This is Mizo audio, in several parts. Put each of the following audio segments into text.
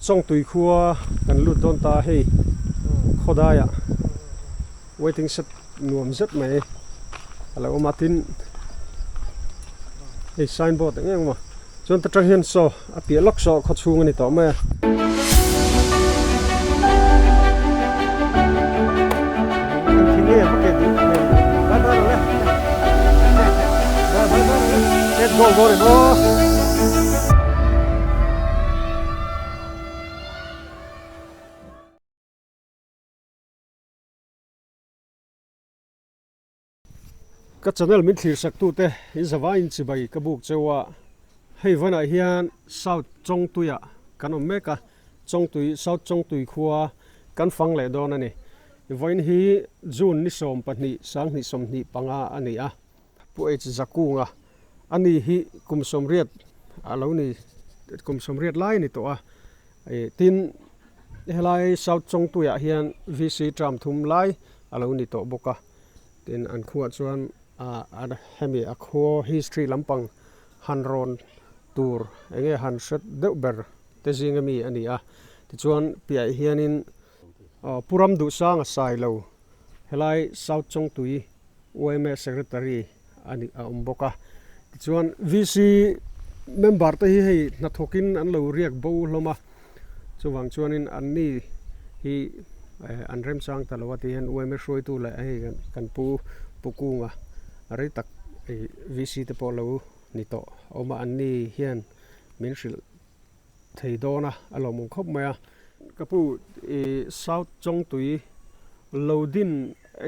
Chawngtui khua kan lut dawn ta a hei khawdaiah waiting shed nuam zet mai a lo awm a tin hei sign board eng eng a awm a chuan ta tang hian saw a piah lawk saw khaw chhung a ni tawh mai a. Ka channel min thlir sak tute in zavaiin chibai ka buk cheu a, hei vanah hian South Chawngtuiah kan awm mek a, Chawngtui South Chawngtui khua kan fang leh dawn a ni. Vawiin hi June ni 12 2025 a ni a. Pu H Zakunga a ni hi kum 80 a lo ni kum 80 lai a ni tawh a, tin helai South Chawngtuiah hian VC term thum lai a lo ni tawh bawk a, tin an khuah chuan hemi a khaw history lampang han rawn tur eng nge han hre deuh ber te zinga mi a ni a, tichuan piahah hianin Pu Ramduhsanga Sailo helai South Chawngtui yma Secretary a ni a awm bawk a, tichuan VC member te hi hei hnathawkin an lo riak bo hlawm a, chuvang chuanin an ni hi an remchang ta lo a ti hian yma hruaitu leh hei kan pu Pu Kunga rei tak VC te pawh lo ni tawh a awm a, an ni hian min hrilh thei dawn a, a lawmawm khawp mai a. Ka pu i South Chawngtui lo din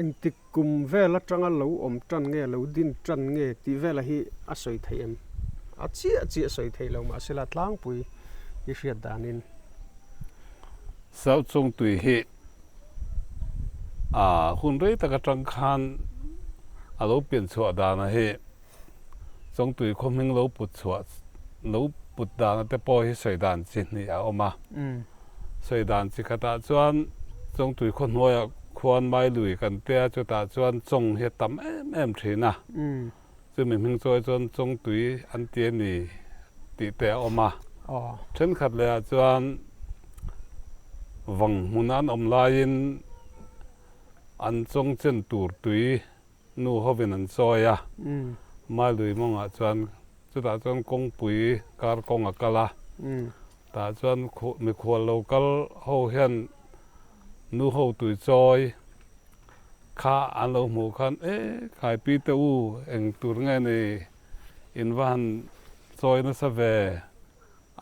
engtik kum vel atanga lo awm tan nge lo din tan nge tih vela hi a sawi theih em? A chiah chiah sawi theih lo mahsela tlangpui i hriat danin. South Chawngtui hi a hun rei tak atang khan a lo pian chhuah dana hi Chawngtui khaw hming lo put chhuah lo put dana te pawh hi sawi dan chi hnih a awm a. Sawi dan chi khatah chuan Chawngtui khaw hnuaiah khuan Mailui kan tia chutah chuan chawng hi a tam em em thin a. Chumi hming chawi chuan Chawngtui an ti a ni tih te a awm a. Thenkhat lehah chuan vang hmuna an awm laiin an chawng chen tur tui Nu hovin an chawi a, Mailui mawngah chuan chutah chuan kawngpui kar kawng a kal a, tah chuan mikhual lo kal ho hian nu ho tui chawi kha an lo hmuh khan e Khaipi te u eng tur nge ni in va han chawi nasa ve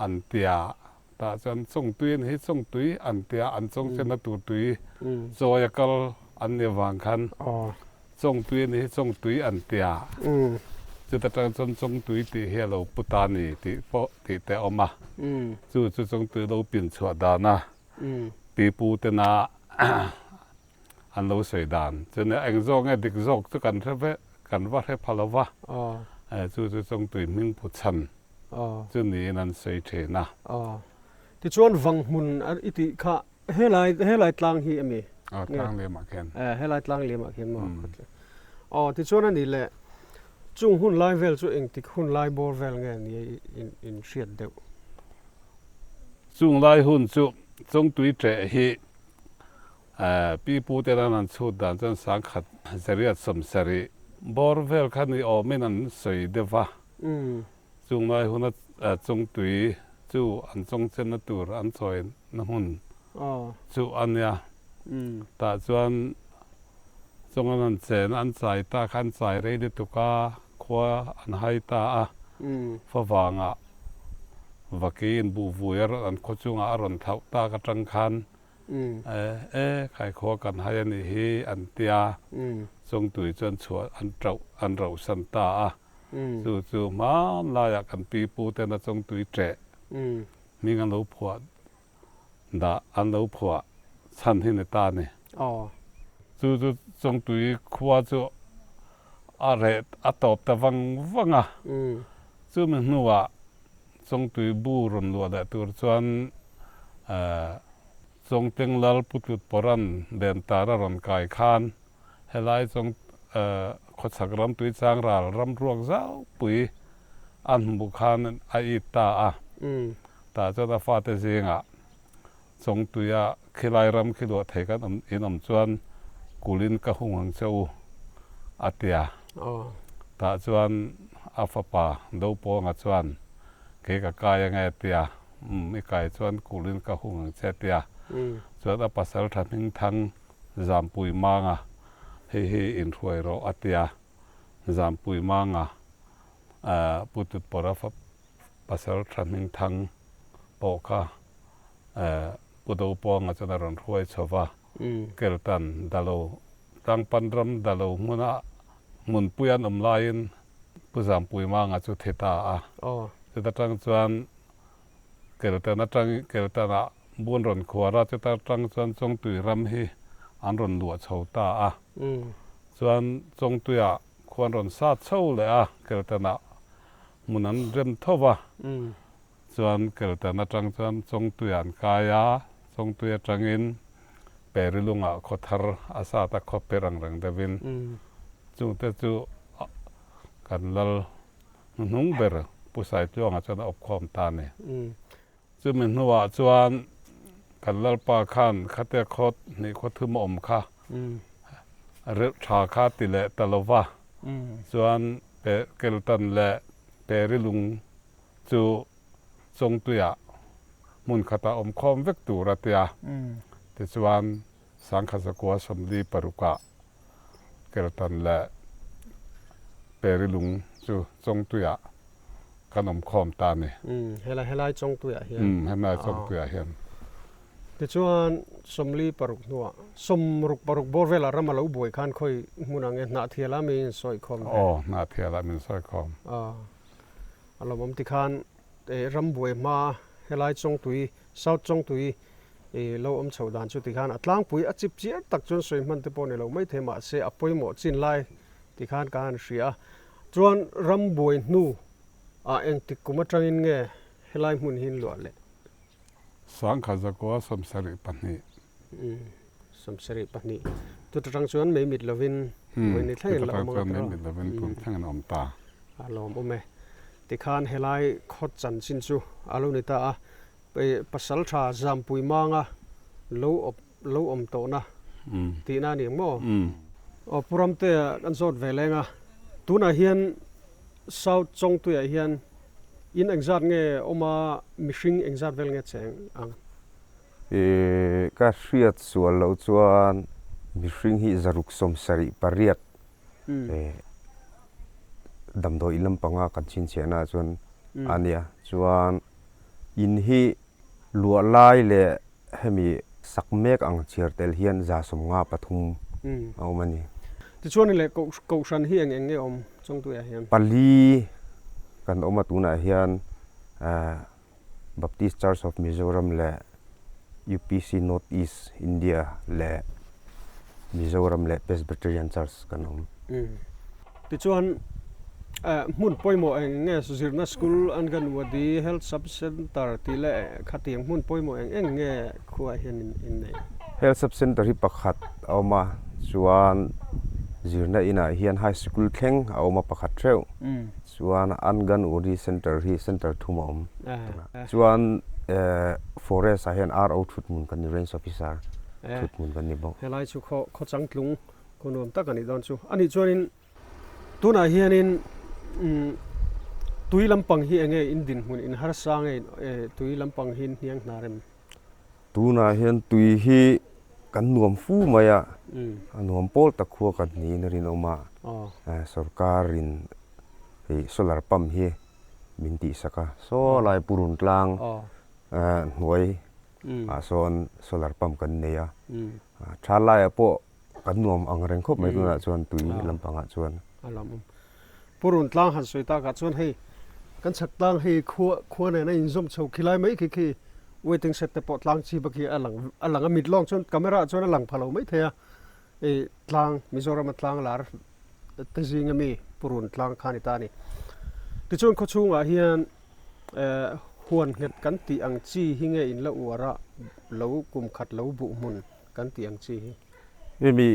an tia Tah chuan Chawngtui a ni hi, Chawngtui an tia an chawngchenna tur tui chawi a kal an ni avang khan Chawngtui a ni hi, Chawngtui an tia. Chuta tang chuan Chawngtui tih hi a lo pu ta a ni tih pawh tih te a awm a. Chu chu Chawngtui lo pin chhuah dana pipu tena an lo sawi dan. Chuan eng zawk nge dik zawk chu kan hre ve, kan va hre pha lo va. Chu chu Chawngtui hming pu chhan chu niin an sawi thin a. Tichuan vang hmun i tih kha helai helai tlang hi a mi? Aw, tlang liamah khian. Helai tlang liamah khian maw? Aw, tichuan a nih leh chung hun lai vel chu engtik hun lai bawr vel nge ni in hriat deuh? Chung lai hun chu Chawngtui ṭeh hi Pi pu te ran an chhut dan chuan sangkhat zariat sawmsarih bawr vel kha ni awmin an sawi deuh va. Chung lai huna chawngtui chu an chawngchenna tur an chawina hmun chu a nia. Tah chuan chawng an han chen a, an chai ta kha an chai rei lutuk a, khua an hai ta a, favangah vakiin buhvui an khaw chungah a rawn thlauh tak atang khan E, khaikhua kan hai a nih hi an tia, Chawngtui chuan chhuah an tauh an rohsan ta a. Chu chu hmanlaiah kan pi pu tena Chawngtui ṭeh hming an lo phuah dah an lo phuah chhan hi ni ta a ni. Chu chu Chawngtui khua chu a reh a tawp ta vang vang a. Chumi hnuah Chawngtui bu rawn luah leh tur chuan Chawngteng Lal Pu Tlut Pawran Bentar a rawn kai khan helai Chawng khawchhak ram tui chang ral ram ruak zau pui a hmuh khan a it ta a. Tah chuan a fate zingah. Chawngtuia khilai ram khi luah thei kan awm in awm chuan kulin ka hung ang che u a ti a. Tah chuan a fapa Dopawnga chuan kei ka kai ange a ti a, umm i kai chuan kulin ka hung ang che a ti a. Chuan a pasal tha hmingthang Zampui Manga hei hi inhruai rawh a ti a, Zampui Manga Pu Tutpawra pasal tha hmingthang pawh kha Pu Dopawnga chuan a rawn hruai chho va, Keltan Dalo Tlangpan ram Dalo hmuna hmunpui an awm laiin Pu Zampuimanga chu thi ta a. Chuta tang chuan Keltan atang Keltanah bun rawn khuar a, chuta tang chuan Chawngtui ram hi an rawn luah chho ta a. Chuan Chawngtuiah khuan rawn sat chho leh a, Keltanah hmun an rem tho va. Chuan Keltan atang chuan Chawngtui an kai a, Chawngtui atangin Perilungah khaw thar a sat a, khaw per ang reng deuhin chungte chu kan lal hnuhnung ber Pu Saitluanga chuan a awpkhawm ta a ni. Chumi hnuah chuan kan lalpa khan khatia khaw hnih khaw thum a awm kha reuh tha kha ti leh ta lo va, chuan Keltan leh Perilung chu Chawngtuiah hmun khatah awm khawm vek tur a tia. Tichuan, Sangkhazakua 46ah Keltan leh Perilung chu Chawngtuiah kan awm khawm ta a ni. Helai helai Chawngtuiah hian. Umm, helai Chawngtuiah hian. Tichuan, 46 hnuah, 66 bawr velah ram a lo buai khan khawi hmun ang e, Hnahthialah min insawikhawm ve. Aw, Hnahthialah min sawikhawm. Aw. A lawmawm tikhan ram buai hma helai Chawngtui, South Chawngtui lo awm chhoh dan chu tikhan a tlangpui a chip chiar tak chuan sawi hman te pawh ni lo maithei mahse a pawimawh chin lai tikhan ka han hria a. Chuan ram buai hnu ah engtik kum atangin nge helai hmun hi in luah leh? 1972. 72. Tut atang chuan mei mit lovin vawi ni thlengin la awm ang a tiraw? Mei mit lovin tun thlengin a awm ta. A lawm awm e. Tikhan helai khawt chanchin chu a lo ni ta a, pasal tha Zampui Manga lo awp lo awm tawhna tihna a ni ang maw? Aw Pu Ramtea kan zawt ve leng a, tunah hian South Chawngtuiah hian in engzat nge awm a, mihring engzat vel nge cheng ang? I ka hriat sual loh chuan mihring hi 678 damdawi in lampanga kan chhinchhiahna ah chuan a nia. Chuan in hi luah lai leh hemi sak mek ang chhiar tel hian 153 a awm a ni. Tichuan leh kohhran hi eng eng nge awm Chawngtuiah hian? Pali kan awm a tunah hian Baptist Church of Mizoram leh UPC North East India leh Mizoram leh Presbyterian Church kan awm. Tichuan, hmun pawimawh eng nge zirna school, Anganwadi, Health Sub Centre tih leh khatiang hmun pawimawh eng eng nge khuaah hian in nei? Health Sub Centre hi pakhat a awm a, chuan zirna inah hian High School thleng a awm a pakhat theuh. Chuan Anganwadi Centre hi centre thum a awm. Chuan forest ah hian RO thut hmun kan ni, Range Officer thut hmun kan ni bawk. Helai chu khaw khaw changtlung khaw nuam tak a nih dawn chu. A nih chuanin tunah hianin tui lampang hi enge in dinhmun in harsa nge tui lampang hi in hniang hna rem? Tunah hian tui hi kan nuam fu mai a, a nuam pawl tak khua kan niin a rinawm a, sorkarin hei solar pump hi min tihsak a, saw lai purun tlang hnuai ah sawn solar pump kan nei a, tha laiah pawh kan nuam ang reng khawp mai tunah chuan tui lampangah chuan. A lawmawm. Purun tlang han sawi takah chuan hei kan chhak tlang hei khua khua nen a inzawm chho khilai mai khi khi waiting shed te pawh tlang chi bak hi a lang a lang a mit lawng chuan camera ah chuan a lang pha lo mai thei a hei tlang Mizoram a tlang lar te zing ami Purun tlang kha a ni ta a ni. Tichuan khawchhungah hian eh huan nghet kan tih ang chi hi nge in la uar a lo kum khat lo buh hmun kan tih ang chi hi. Hemi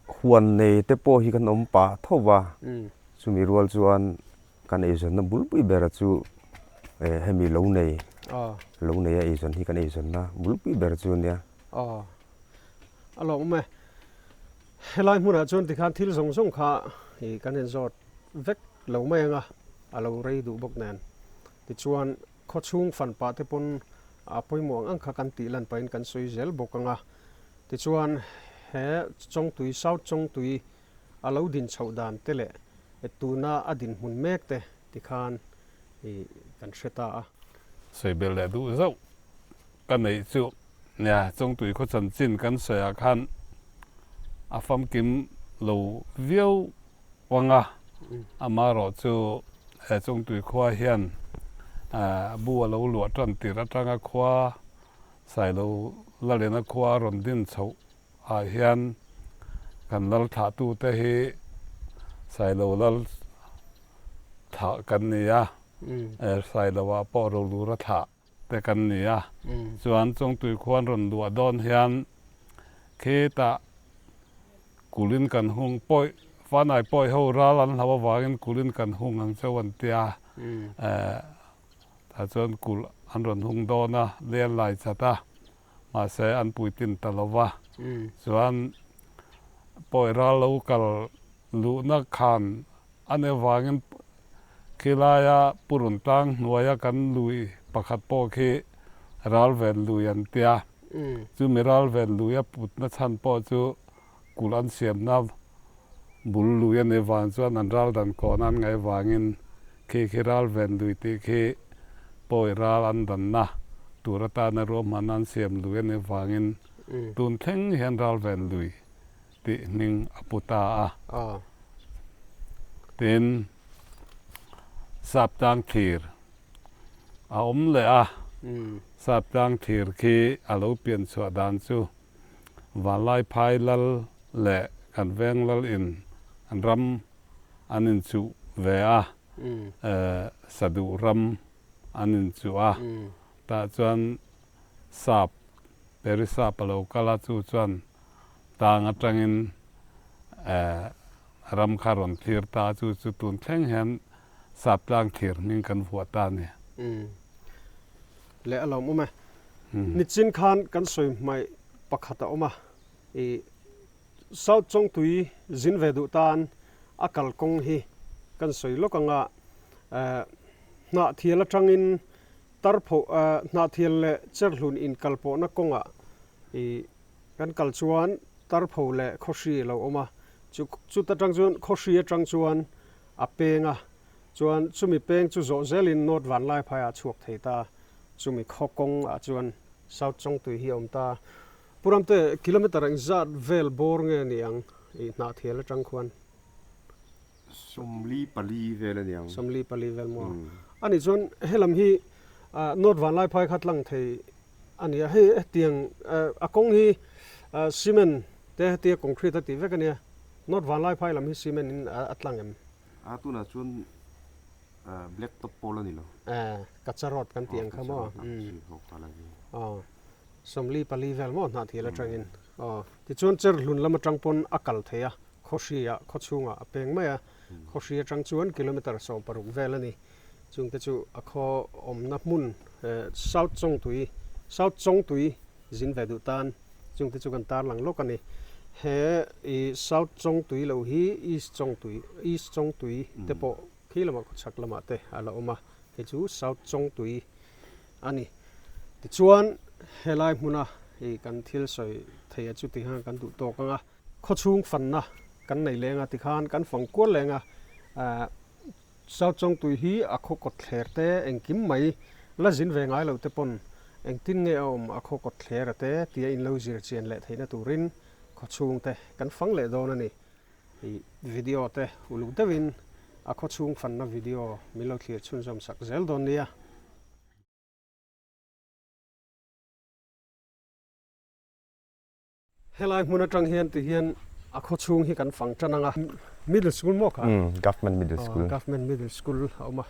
huan nei te pawh hi kan awm pah tho va, chumi rual chuan kan eizawnna bulpui bera chu hemi lo nei Lo neia eizawn hi kan eizawnna bulpui ber chu a nia. Aw, a lawmawm e. Helai hmunah chuan tikhan thil zawng zawng kha i kan inzawt vek lo mai ang a, a lo rei duh bawk nen. Tichuan, khawchhung fan pah te pawn a pawimawh ang ang kha kan tih lan pahin kan sawi zel bawk ang a. Tichuan, he Chawngtui, South Chawngtui a lo din chhoh dan te leh tuna a dinhmun mek te tikhan i kan hre ta a. Sawi belh leh duh zauh ka neih chu nia Chawngtui khaw chanchin kan sawiah khan a famkim lo viau vang a, amaherawh chu he Chawngtui khua hian bu a lo luah tan tir atanga khua Sailo Lalena khua a rawn din chhoh ah hian kan lal thlahtute hi Sailo lal thlah kan ni a, Sailo ah pawh Rolura thlah te kan ni a, chuan Chawngtui khuan rawn luah dawn hian khitah kulin kan hung pawi Fanai pawi ho ral an hlau avangin kulin kan hung ang cheu an tia, tah chuan kul an rawn hung dawn a, lel lai chat a. Mahse an puitlin ta lo va, chuan pawi ral lo kal luhna khan a ni avangin khilaia purun tlang hnuaia kan lui pakhat pawh khi ral ven lui an tia. Chumi ral ven lui a putna chhan pawh chu kulh an siamna bul lui a ni vang chuan an ral dan kawn an ngaih vangin khi khi ral ven lui tih khi pawi ral an danna tur atana ruahmanna an siam lui a nih vangin tun thleng hian ral ven lui tih hming a pu ta a. Tin, Saptlang thlir a awm leh a, Saptlang thlir khi a lo pian chhuah dan chu Vanlaiphai lal leh kan veng lal in an ram an inchuh ve a, Saduh ram an inchuh a, tah chuan sap, Peri sap a lo kal a, chu chuan tang atangin ram kha rawn thlir ta a, chu chu tun thleng hian sap tlang thlir hming kan vuah ta a ni. Leh a lawmawm e. Nichin khan kan sawi hmaih pakhat a awm a, i South Chawngtui zin ve duh tan a kalkawng hi kan sawi lawk ang a, Hnahthial atangin Tarpho Hnahthial leh Cherhlun inkalpawhna kawngah i kan kal chuan Tarpho leh Khawhri a lo awm a, chu chuta tang chuan Khawhri atang chuan a peng a, Chuan chumi peng chu zawh zelin North Vanlaiphaiah a chhuak thei ta. Chumi khaw kawng ah chuan South Chawngtui hi a awm ta. Pu Ramte, kilometre engzat vel bawr nge ni ang i Hnahthial atang khuan? 44 vel a ni ang. 44 vel maw? A nih chuan helam hi North Vanlaiphai kha tlang thei a ni a. Hei hetiang a kawng hi cement te hetia concrete a tih vek a nia. North Vanlaiphai lam hi cement in a tlang em? A tunah chuan black top pawl a ni lo. Kacha road kan tih ang kha maw? Aw, 44 vel maw Hnahthial atangin. Aw, tichuan Cherhlun lam atang pawn a kal thei a, Khawhri-ah, khawchhungah a peng mai a. Khawhri atang chuan kilometre 16 vel a ni. Chungte chu a khaw awmna hmun South Chawngtui, South Chawngtui zin ve duh tan chungte chu kan tarlang lawk a ni. He i South Chawngtui lo hi East Chawngtui, East Chawngtui te pawh khi lamah khawchhak lamah te a la awm a, hei chu South Chawngtui a ni. Tichuan helai hmuna i kan thil sawi thei a chu tikhan kan duh tawk ang a. Khawchhung fanna kan nei leng a tikhan kan fang kual leng a, South Chawngtui hi a khaw kawt thler te engkim mai la zin ve ngai lo te pawn engtin nge a awm a khaw kawt thler a te tia in lo zir chian leh theihna turin khaw chhung te kan fang leh dawn a ni. I video te uluk deuhin a khaw chhung fanna video min lo thlir chhunzawm sak zel dawn nia. Helai hmun atang hian ti hian a khaw chhung hi kan fang tan ang a, Middle School maw kha? Government Middle School. Government Middle School a awm a.